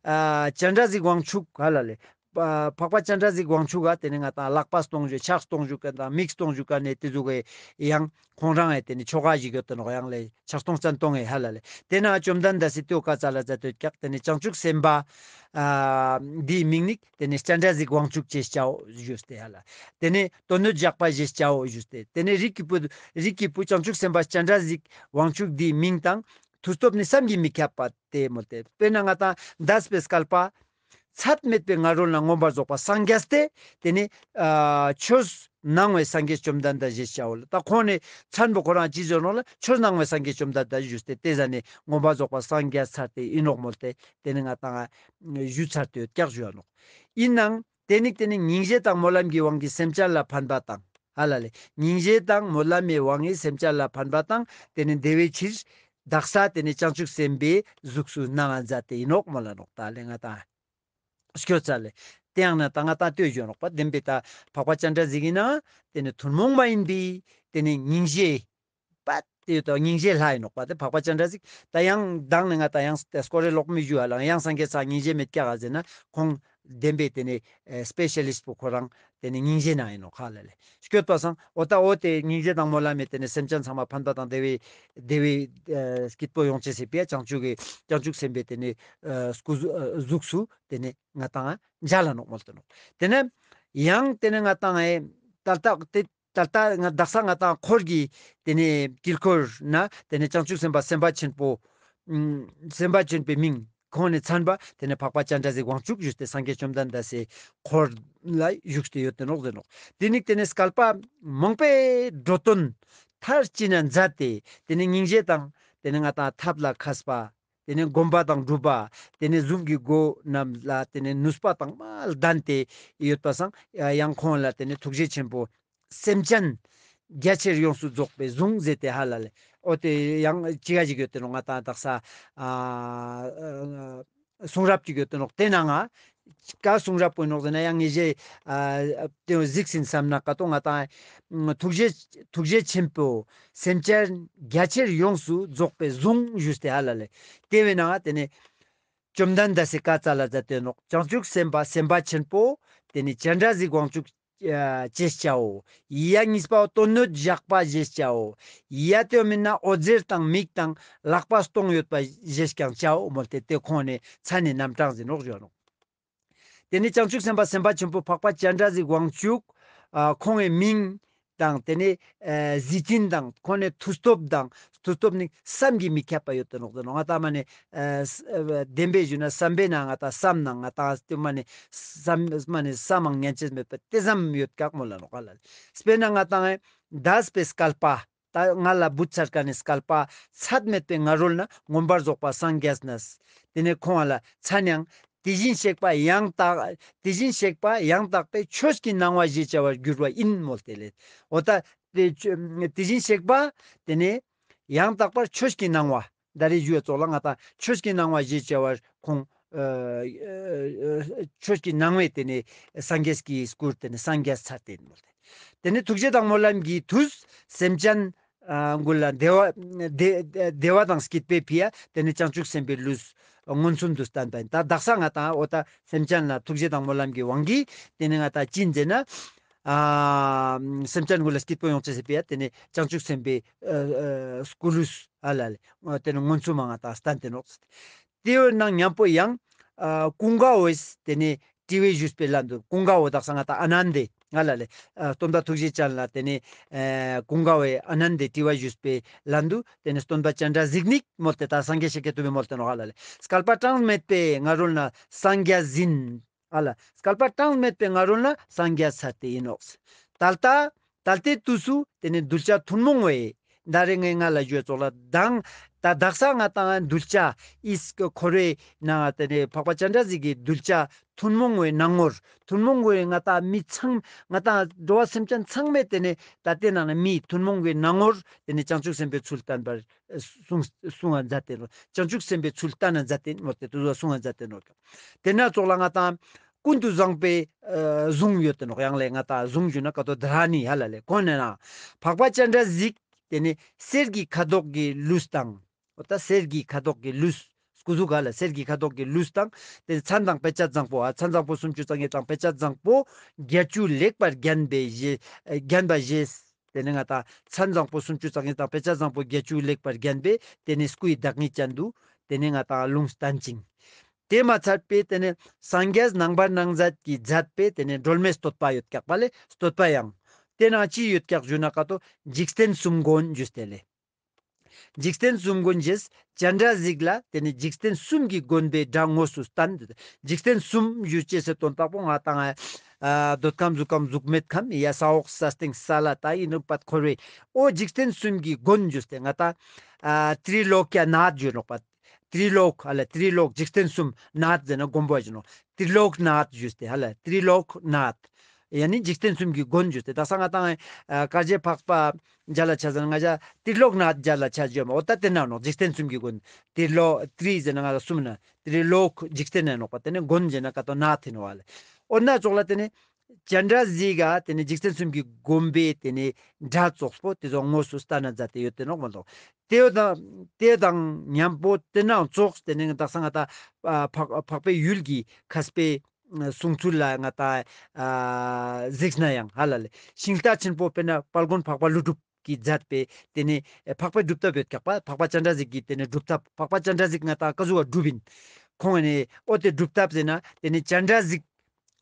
ཨ་སྤྱན་རས་གཟིགས་དབང་ཕྱུག་ག་ལ་ལེ། ཨ་འཕགས་པ་སྤྱན་རས་གཟིགས་དབང་ཕྱུག་ག་དེ་ནས་ང་ཏང་ལག་པ་སྟོང་ཞུ་ཕྱག་སྟོང་ཞུ་མཁན་དང་མིག་སྟོང་ཞུ་མཁན་ནས་དེ་ཟུག་གི་ཡང་ཁོང་རང་ཨེ་དེ་ནས་ཆོ་ག་ཞིག་ཡོད་དེ་ནོག་ཡང་ལེ། ཕྱག་སྟོང་སྤྱན་སྟོང་ཨེ་ཧ་ལ་ལེ། དེ་ན་བཅོམ་ལྡན་འདས་སི་ཏེའོ་བཀའ་སྩལ་ལ་མཛད་དེ་ཡོད་ཀྱག། དེ་ནས་བྱང་ཆུབ་སེམས་དཔའ་ཨ་འདིའི་མིང་ནི་དེ་ནས་སྤྱན་རས་གཟིགས་དབང་ཕྱུག་ཅེས་བྱའོ་ཞུས་ཏེ་ཧ་ལ། དེ་ནས་དོན་སྣོད་བཞག་པ་ཞེས་བྱའོ་ཞུས་ཏེ། དེ་ནས་རིགས་ཀྱི་བུ་རིགས་ཀྱི་བུ་བྱང་ཆུབ་སེམས་དཔའ་སྤྱན་རས་གཟིགས་དབང་ཕྱུག་འདིའི་མིང་དང་མཐུ་སྟོབས་ནི་བསམ་གྱིས་མི་ཁྱབ་པ་སྟེ་མོལ་ཏེ། དཔེར་ན་ང་ཏང་འདས་པའི་བསྐལ་པ་ཚད་མེད་པའི་སྔ་རོལ་ན་མངོན་པར་རྫོགས་པ་སངས་རྒྱས་ཏེ་དེ་ནས་ཨ་ཆོས་སྣང་བའི་སངས་རྒྱས་བཅོམ་ལྡན་འདས་ཞེས་བྱའོ་ལ། ད་ཁོང་ནི་མཚན་པོ་ཁོ་རང་ཅི་ཟེར་ནོག་ལ། ཆོས་སྣང་བའི་སངས་རྒྱས་བཅོམ་ལྡན་འདས་ཞུས་ཏེ་དེ་ཟ་ནས་མངོན་པར་རྫོགས་པ་སངས་རྒྱས་ཚར་ཏེ་ཨིན་ནོག་མོལ་ཏེ་དེ་ནས་ང་ཏང་ཞུ་ཚར་ཏེ་ཡོད་ཀྱག་ཞུ་ཡ་ནོག། ཨིན་ནའང་དེ་ནི་དེ་ནི་སྙིང་རྗེ་དང་སྨོན་ལམ་གྱི་དབང་གིས་སེམས་ཅན་ལ་ཕན་པ་དང་ཧ་ལ་ལེ། སྙིང་རྗེ་དང་སྨོན་ལམ་མི་དབང་གིས་སེམས་ཅན་ལ་ཕན་པ་དང་དེ་ནི་བདེ་བའི་ཕྱིར་དག་ས་དེ་ནི་བྱང་ཆུབ་སེམས་དཔའི་གཟུགས་སུ་སྣང་ང་མཛད་དེ་ཨིན་ནོག་མོལ་ལ་ནོག། ད་ལེ་ང་ཏང་སྐྱོ་ཚ་ལེ། དེ་ཡང་ན་ད་ང་ཏང་ལྟོས་ཞུ་ནོག་པ། བདེན་པའི་ད་འཕགས་པ་སྤྱན་རས་གཟིགས་ཨིན་ན་དེ་ནི་ཐུན་མོང་མ་ཡིན་པའི་དེ་ནི་སྙིང་རྗེ་པ་དེ་ཡོད་དོ་སྙིང་རྗེ་ལྷ་ཨིན་ནོག་པ། དེ་འཕགས་པ་སྤྱན་རས་གཟིགས་ད་ཡང་མདང་ནས་ང་ཏང་ཡང་སྐོར་རེ་ལོག་མི་ཞུ་ཧ་ལ་ཡང་སངས་རྒྱས་ས་སྙིང་རྗེ་མེད་ཀྱག་ག་ཟེར་ན་ཁོང་བདེན་པའི་དེ་ནི་ཨེ་སྤེ་ཤ་ལིསྟ་པོ་ཁོ་རང་དེ་ནི་སྙིང་རྗེ་ན་ཨིན་ནོག་ཧ་ལ་ལེ། སྐྱོད་པ་སང་འོ་ད་འོ་དེ་སྙིང་རྗེ་དང་སྨོན་ལམ་མི་དེ་ནི་སེམས་ཅན་ཚང་མ་ཕན་པ་དང་བདེ་བའི་བདེ་བའི་ཨེ་སྐྱིད་པོ་ཡོང་ཅེས་སི་ཕི་ཡ་བྱང་ཆུབ་ཀྱི་བྱང་ཆུབ་སེམས་དཔའི་དེ་ནི་ཨེ་སྐུ་གཟུགས་ཨེ་གཟུགས་སུ་དེ་ནི་ང་ཏང་མཇལ་ལ་ནོག་མོལ་ཏེ་ནོག། དེ་ནས་ཡང་དེ་ནས་ང་ཏང་ཨེ་ད་ལྟ་དེ་ད་ལྟ་ང་དག་ས་ང་ཏང་འཁོར་གྱི་དེ་ནས་དཀྱིལ་འཁོར་ན་དེ་ནས་བྱང་ཆུབ་སེམས་དཔའ་སེམས་དཔའ་ཆེན་པོ་ཨུམ་སེམས་དཔའ་ཆེན་པོའི་མིང་ཁོང་ནས་མཚན་པ་དེ་ནས་འཕགས་པ་སྤྱན་རས་གཟིགས་དབང་ཕྱུག་ཞུས་ཏེ་སངས་རྒྱས་བཅོམ་ལྡན་འདས་སི་འཁོར་ལ་བཞུགས་ཏེ་ཡོད་དེ་ནོག་ཟེར་ནོག། དེ་ནི་དེ་ནས་བསྐལ་པ་མང་པོའི་འགྲོ་དོན་མཐར་ཕྱིན་ན་མཛད་དེ་དེ་ནས་སྙིང་རྗེ་དང་དེ་ནས་ང་ཏང་ཐབས་ལ་མཁས་པ། དེ་ནས་སྒོམ་པ་དང་སྒྲུབ་པ། དེ་ནས་གཟུངས་ཀྱི་སྒོ་རྣམས་ལ་དེ་ནས་ནུས་པ་དང་མ་ལྡན་ཏེ་ཡོད་པ་སང་ཡང་ཁོང་ལ་དེ་ནས་ཐུགས་རྗེ་ཆེན་པོ་སེམས་ཅན་རྒྱ་ཆེར་ཡོངས་སུ་རྫོགས་པའི་གཟུངས་ཟེར་ཏེ་ཧ་ལ་ལེ། འོ་དེ་ཡང་ཅི་ག་ཅིག་ཡོད་དེ་ནོག་ང་ཏང་དག་ས་ཨ་གསུང་རབ་ཅིག་ཡོད་དེ་ནོག། དེ་ནང་ང་ཀ་གསུང་རབ་པོ་ནོག་ཟེར་ན་ཡང་ངེས་ཤེས་ཨ་དེ་གཟིགས་ཟིན་བསམ་ན་ཀ་ཏོ་ང་ཏང་ཐུགས་རྗེ་ཐུགས་རྗེ་ཆེན་པོ་སེམས་ཅན་རྒྱ་ཆེར་ཡོངས་སུ་རྫོགས་པའི་གཟུངས་ཞུས་ཏེ་ཧ་ལ་ལེ། དེ་བས་ན་དེ་ནས་བཅོམ་ལྡན་འདས་སི་བཀའ་སྩལ་ལ་མཛད་དེ་ནོག། བྱང་ཆུབ་སེམས་དཔའ་སེམས་དཔའ་ཆེན་པོ་དེ་ནི་སྤྱན་རས་གཟིགས་དབང་ཕྱུག་ཨ་ཅེས་བྱའོ། ཡ་གཉིས་པའོ་དོན་སྣོད་བཞག་པ་ཞེས་བྱའོ། ཡ་དེའོ་མིན་ན་འོད་ཟེར་དང་མིག་དང་ལག་པ་སྟོང་ཡོད་པ་ཞེས་ཀྱང་བྱའོ་མོལ་ཏེ་དེ་ཁོང་ནི་མཚན་ནི་རྣམ་གྲངས་ཟེར་ནོག་ཞུ་ནོག། དེ་ནི་བྱང་ཆུབ་སེམས་དཔའ་སེམས་དཔའ་ཆེན་པོ་འཕགས་པ་སྤྱན་རས་གཟིགས་དབང་ཕྱུག་ཨ་ཁོང་ངི་མིང་དང་དེ་ནི་ཨ་གཟི་བྱིན་དང་ཁོང་ངི་མཐུ་སྟོབས་དང་མཐུ་སྟོབས་ནི་བསམ་གྱིས་མི་ཁྱབ་པ་ཡོད་དེ་ནོག་ཟེར་ནོག། ང་ཏང་མ་ནེ་ཨ་ཨ་བདེན་པའི་ཞུ་ན་བསམ་པའི་ནང་ང་ཏང་བསམ་ནང་ང་ཏང་དེ་མ་ནེ་བསམ་མ་ནེ་བསམ་མང་ཉན་ཅེས་མེད་པ་དེ་ཙམ་ཡོད་ཀྱག་མོལ་ལ་ནོག་ཧ་ལ་ལེ། དཔེར་ན་ང་ཏང་འདས་པའི་བསྐལ་པ་ད་ང་ལ་བུད་ཚར་ཀ་ནས་བསྐལ་པ་ཚད་མེད་པའི་སྔ་རོལ་ན་མངོན་པར་རྫོགས་པ་སངས་རྒྱས་ནས། དེ་ནས་ཁོང་ལ་མཚན་ཡང་དེ་བཞིན་གཤེགས་པ་ཡང་དག་དེ་བཞིན་གཤེགས་པ་ཡང་དག་པའི་ཆོས་ཀྱི་སྣང་བ་ཞེས་བྱ་བར་གྱུར་པ་ཡིན་མོལ་ཏེ་ལེ། འོ་ད་དེ་ཆོ་དེ་བཞིན་གཤེགས་པ་དེ་ནས་ཡང་དག་པར་ཆོས་ཀྱི་སྣང་བ་ད་རེས་ཞུ་བའི་ཙོགས་ལ་ང་ཏང་ཆོས་ཀྱི་སྣང་བ་ཞེས་བྱ་བར་ཁོང་ཨ་ཨ་ཆོས་ཀྱི་སྣང་བས་དེ་ནས་སངས་རྒྱས་ཀྱི་སྐུར་དེ་ནས་སངས་རྒྱས་ཚར་ཏེ་ཡིན་མོལ་ཏེ། དེ་ནས་ཐུགས་རྗེ་དང་སྨོན་ལམ་གྱི་མཐུས་སེམས་ཅན་ཨ་ཀུན་ལ་བདེ་བ་བདེ་བདེ་བ་དང་སྐྱིད་པའི་ཕི་ཡ་དེ་ནས་བྱང་ཆུབ་སེམས་དཔའི་ལུས་མངོན་སུམ་དུ་བསྟན་པ་ཡིན། ད་དག་ས་ང་ཏང་འོ་ད་སེམས་ཅན་ལ་ཐུགས་རྗེ་དང་སྨོན་ལམ་གྱི་དབང་གིས་དེ་ནས་ང་ཏང་ཅི་ཡིན་ཟེར་ན་ཨ་སེམས་ཅན་ཀུན་ལ་སྐྱིད་པོ་ཡོང་ཅེས་སི་ཕི་ཡ་དེ་ནས་བྱང་ཆུབ་སེམས་དཔའི་ཨ་ཨ་སྐུ་ལུས་ཨ་ལ་ལེ་དེ་ནས་མངོན་སུམ་མ་ང་ཏང་བསྟན་ཏེ་ནོག། དེའི་ནང་མཉམ་པོ་ཡང་ཨ་ཀུན་དགའ་བོས་དེ་ནས་དྲི་བ་ཞུས་པའི་ལན་དུ་ཀུན་དགའ་བོ་དག་ས་ང་ཏང་ཨ་ནནྡེ་ང་ལ་ལེ་ཨ་སྟོན་པ་ཐུགས་རྗེ་ཅན་ལ་དེ་ནས་ཨ་ཀུན་དགའ་བོས་ཨ་ནནྡེ་དྲི་བ་ཞུས་པའི་ལན་དུ་དེ་ནས་སྟོན་པ་སྤྱན་རས་གཟིགས་ནི་མོལ་ཏེ་ད་སངས་རྒྱས་ཤཱཀྱ་ཐུབ་པས་མོལ་ཏེ་ནོག་ཧ་ལ་ལེ། བསྐལ་པ་གྲངས་མེད་པའི་སྔ་རོལ་ན་སངས་རྒྱས་ཟིན། ཨ་ལ། བསྐལ་པ་གྲངས་མེད་པའི་སྔ་རོལ་ན་སངས་རྒྱས་ཚར་ཏེ་ཡིན་ནོག། ད་ལྟ་ད་ལྟའི་དུས་སུ་དེ་ནས་གདུལ་བྱ་ཐུན་མོང་བའི་ ད་རེས་ངས་ང་ལ་ཞུ་ཙོགས་ལ་དང་ད་དག་ས་ང་ཏང་གདུལ་བྱ་ཨིས་འཁོར་བའི་ནང་ཏེ་ནེ་འཕགས་པ་སྤྱན་རས་གཟིགས་ཀྱི་གདུལ་བྱ་ཐུན་མོང་བའི་སྣང་ངོར་ཐུན་མོང་བའི་ང་ཏང་མི་ཚང་ང་ཏང་འགྲོ་བ་སེམས་ཅན་ཚང་མའི་ཏེ་ནེ་ད་ལྟའི་ནང་ནེ་མིའི་ཐུན་མོང་གི་སྣང་ངོར་ཏེ་ནེ་བྱང་ཆུབ་སེམས་དཔའི་ཚུལ་བསྟན་པར་གསུངས་གསུང་བ་མཛད་དེ་ནོག་བྱང་ཆུབ་སེམས་དཔའི་ཚུལ་བསྟན་ན་མཛད་དེ་ནོག་ཏེ་ཏུ་གསུང་བ་མཛད་དེ་ནོག་ཏེ་ན་ཙོགས་ལ་ང་ཏང་ཀུན་ཏུ་བཟང་པོའི་ཨ་གཟུངས་ཡོད་དེ་ནོག་ཡང་ལེ་ང་ཏང་གཟུངས་ཞུ་ན་ཀ་ཏོ་དྷ་ར་ནི་ཧ་ལ་ལེ་ཁོང་ནེ་ན་འཕགས་པ་སྤྱན་རས་གཟིགས་ཏེ་ནེ་གསེར་གྱི་ཁ་དོག་གི་ལུས་དང་། འོ་ད་གསེར་གྱི་ཁ་དོག་གི་ལུས། སྐུ་གཟུགས་ཧ་ལ་གསེར་གྱི་ཁ་དོག་གི་ལུས་དང་། ཏེ་མཚན་དང་དཔེ་བྱད་བཟང་པོ་ཨ་མཚན་བཟང་པོ་སུམ་ཅུ་རྩ་གཉིས་དང་དཔེ་བྱད་བཟང་པོ་བརྒྱད་ཅུ་ལེགས་པར་བརྒྱན་པའི་བཞེས་བརྒྱན་པ་བཞེས། ཏེ་ནེ་ང་ཏང་མཚན་བཟང་པོ་སུམ་ཅུ་རྩ་གཉིས་དང་དཔེ་བྱད་བཟང་པོ་བརྒྱད་ཅུ་ལེགས་པར་བརྒྱན་པའི་ཏེ་ནེ་སྐུའི་བདག་ཉིད་ཅན་དུ་ཏེ་ནེ་ང་ཏང་ལུང་བསྟན་ཅིང་། ཏེ་མ་ཚད་པའི་ཏེ་ནེ་སངས་རྒྱས་རྣམ་པར་སྣང་མཛད་ཀྱིས་མཛད་པའི་ཏེ་ནེ་སྒྲོལ་མའི་བསྟོད་པ་ཡོད་ཀྱག་པ་ལེ་བསྟོད་པ་ཡང་། ཏེ་ནང་ཅི་ཡོད་ཀྱག་ཞུ་ན་ཀ་ཏོ་འཇིག་རྟེན་གསུམ་མགོན་ཞུས་ཏེ་ལེ། འཇིག་རྟེན་གསུམ་མགོན་ཞེས་སྤྱན་རས་གཟིགས་ལ་ཏེ་ནེ་འཇིག་རྟེན་གསུམ་གྱི་མགོན་པོའི་སྒྲ་དངོས་སུ་བསྟན། འཇིག་རྟེན་གསུམ་ཞུ་ཅེས་སི་དོན་དག་པོ་ང་ཏང་ཨ་འདོད་ཁམས་གཟུགས་ཁམས་གཟུགས་མེད་ཁམས་ཡ་ས་འོག་ས་སྟེང་ས་བླ་ད་ཨིན་ནུག་པ་འཁོར་བའི་འོ་འཇིག་རྟེན་གསུམ་གྱི་མགོན་ཞུས་ཏེ་ང་ཏང་ཨ་ཏྲི་ལོ་ཀྱ་ནཱཐ་ཞུ་ནོག་པ། ཏྲི་ལོ་ཀ་ཨ་ལ་ཏྲི་ལོ་ཀ་འཇིག་རྟེན་གསུམ་ནཱཐ་ཟེར་ན་མགོན་པོ་ཞུ་ནོག་ཏྲི་ལོ་ཀ་ནཱཐ་ཞུས་ཏེ་ཧ་ལ་ཏྲི་ལོ་ཀ་ནཱཐ། ཡ་ནི་འཇིག་རྟེན་གསུམ་གྱི་མགོན་ཞུས་ཏེ་དག་ས་ང་ཏང་ཨ་བཀའ་བརྒྱད་འཕགས་པ་མཇལ་ལ་ཆ་ཟེར་ན་ང་ཞ་ཏྲི་ལོ་ཀ་ནཱཐ་མཇལ་ལ་ཆ་ཞུ་མ་འོ་ད་ཏེ་ན་ནོག་འཇིག་རྟེན་གསུམ་གྱི་མགོན། ཏྲི་ལོ་ཀ་ཏྲི་ཟེར་ན་ང་ལ་གསུམ་ན་ཏྲི་ལོ་ཀ་འཇིག་རྟེན་ན་ནོག་པ་ཏེ་ནེ་མགོན་ཟེར་ན་ཀ་ཏོ་ནཱཐ་ཨིན་ནོག་པ་ལེ། འོ་ན་ཙོགས་ལ་ཏེ་ནེ་སྤྱན་རས་གཟིགས་ཀ་ཏེ་ནེ་འཇིག་རྟེན་གསུམ་གྱི་མགོན་པོའི་ཏེ་ནེ་སྒྲ་ཙོགས་པོ་ཏེ་ཙོགས་དངོས་སུ་བསྟན་ན་མཛད་དེ་ཡོད་དེ་ནོག་མ་གཏོགས། ཏེ་དང་ཏེ་དང་མཉམ་པོ་ཏེ་ནང་ཙོགས་ཏེ་ནེ་དག་ས་ང་ཏང་ཨ་འཕགས་འཕགས་པའི་ཡུལ་གྱི་མཁས་པའི་གསུང་ཚུལ་ལ་ང་ཏང་ཨ་གཟིགས་ན་ཡང་ཧ་ལ་ལེ། ཤིང་རྟ་ཆེན་པོ་དཔེར་ན་དཔལ་མགོན་འཕགས་པ་ཀླུ་སྒྲུབ་ཀྱིས་མཛད་པའི་ཏེ་ནེ་འཕགས་པའི་སྒྲུབ་ཐབས་ཡོད་ཀྱག་པ། འཕགས་པ་སྤྱན་རས་གཟིགས་ཀྱི་ཏེ་ནེ་སྒྲུབ་ཐབས། འཕགས་པ་སྤྱན་རས་གཟིགས་ང་ཏང་ཀ་ཟུག་ག་སྒྲུབ་ཨིན། ཁོང་ནེ་འོ་ཏེ་སྒྲུབ་ཐབས་ཟེར་ན་ཏེ་ནེ་སྤྱན་རས་གཟིགས་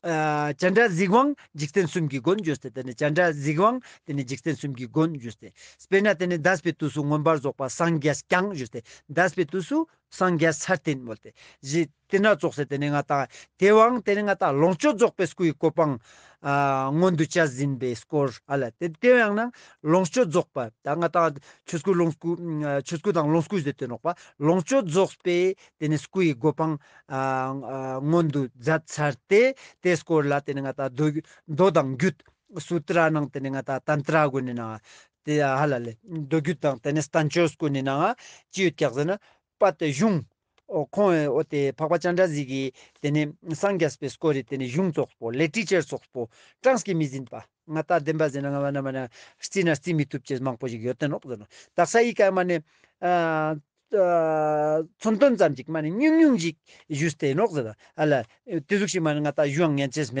ཨ་སྤྱན་རས་གཟིགས་དབང་འཇིག་རྟེན་གསུམ་གྱི་མགོན་ཞུས་ཏེ་ཏེ་ནེ་སྤྱན་རས་གཟིགས་དབང་ཏེ་ནེ་འཇིག་རྟེན་གསུམ་གྱི་མགོན་ཞུས་ཏེ། དཔེར་ན་ཏེ་ནེ་འདས་པའི་དུས་སུ་མངོན་པར་རྫོགས་པ་སངས་རྒྱས་ཀྱང་ཞུས་ཏེ་འདས་པའི་དུས་སུ་སངས་རྒྱས་སར་བསྟན་མོལ་ཏེ་ཞེས་ཏེ་ན་ཙོགས་སེ་ཏེ་ནེ་ང་ཏང་ཏེ་བོའང་ཏེ་ནེ་ང་ཏང་ལོངས་སྤྱོད་རྫོགས་པའི་སྐུའི་གོ་འཕང་ཨ་མངོན་དུ་བྱས་ཟིན་པའི་སྐོར་ཨ་ལ་ཏེ་ཏེ་ཡང་ན་ལོངས་སྤྱོད་རྫོགས་པ་ད་ང་ཏང་ཆོས་སྐུ་ལོངས་སྐུ་ཨ་ཆོས་སྐུ་དང་ལོངས་སྐུ་ཟེར་ཏེ་ནོག་པ། ལོངས་སྤྱོད་རྫོགས་པའི་ཏེ་ནེ་སྐུའི་གོ་འཕང་ཨ་ཨ་མངོན་དུ་མཛད་ཚར་ཏེ་ཏེ་སྐོར་ལ་ཏེ་ནེ་ང་ཏང་མདོ་མདོ་དང་རྒྱུད་སུ་ཏྲ་ནང་ཏེ་ནེ་ང་ཏང་ཏན་ཏྲ་གུན་ནི་ནང་ཏེ་ཧ་ལ་ལེ་མདོ་རྒྱུད་དང་ཏེ་ནེ་བསྟན་བཅོས་གུན་ནི་ནང་ཅི་ཡོད་ཀྱག་ཟེར་ན་པ་ཏེ་གཞུང་། འོ་ཁོང་འོ་ཏེ་འཕགས་པ་སྤྱན་རས་གཟིགས་ཀྱི་ཏེ་ནེ་སངས་རྒྱས་པའི་སྐོར་རི་ཏེ་ནེ་གཞུང་ཙོགས་པོ་ལི་ཊི་ཅར་ཙོགས་པོ་གྲངས་ཀྱིས་མི་ཟིན་པ་ང་ཏང་བདེན་པ་ཟེར་ན་ང་མ་ན་མ་ན་རྩི་ན་རྩི་མི་ཐུབ་ཅེས་མང་པོ་ཞིག་ཡོད་དེ་ནོག་ཟེར་ནོག་དག་ས་ཡི་ཀ་མ་ནེ་ཨ་ཨ་མཚོན་དོན་ཙམ་ཅིག་མ་ནེ་ཉུང་ཉུང་ཞིག་ཞུས་ཏེ་ནོག་ཟེར་ན་ཨ་ལ་ཏེ་ཟུག་ཞིག་མ་ནེ་ང་ཏང་ཞུའང་ཉན་ཅེས་མེད།